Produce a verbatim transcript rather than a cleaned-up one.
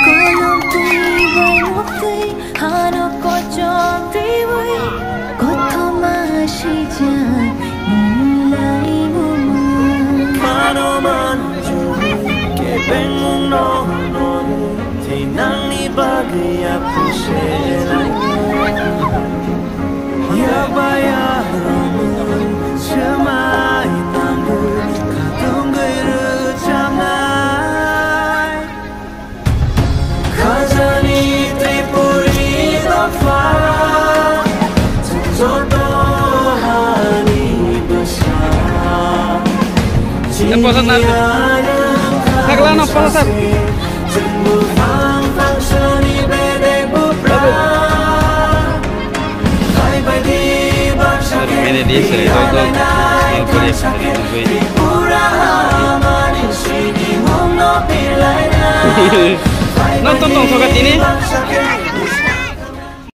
Kolom twi bai nok twi hano kochom twi bai kothoma sijak mulai mumung. Mano man juri kebeng no thinangni bagwi apusela. Yabaya romung semai tangwi katungwi rwchapnai. Khajani Tripuri dopha, joto hani bwsa. Em, posa na. Thakla na, posa. Chwngbo phang phang sani bedek bupra. Bini di seri doi doi, Korea seri doi. Nang to tong soka tini?